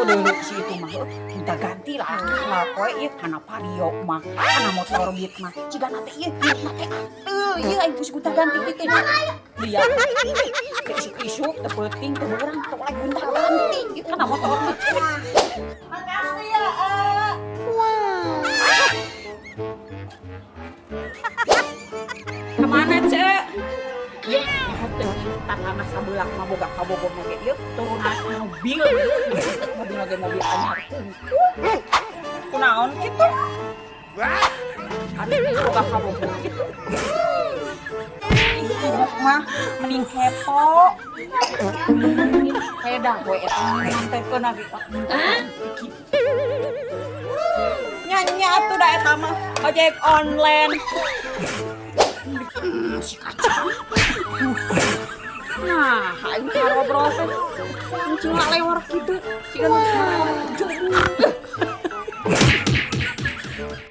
Deuleu si itu mah gonta ganti lah lah poe ieu kana Vario mah, kana motor Beat mah. Cigana teh ieu hiupna teh ateul ieu aing geus gonta ganti kitu. Lihat. Isuk-isuk teu peuting teu beurang teu lagi gonta ganti ieu kana motor mah. Makasih ya, eh. Wow. Kemana, Cek? Iya, tangan sabelah mah boga kabogoh ge ieu turunan mobil. Mobil ge mobil anyar. Kunaon kitu? Aduh, boga kabogoh kitu. Ih, ibu mah mending kepo. Edah we eta ngantekeun lagi. Nya atuh da eta mah ojek online. Si kacang. Nah, aing ngobrol teh. Cing lewar kitu. Siga nu.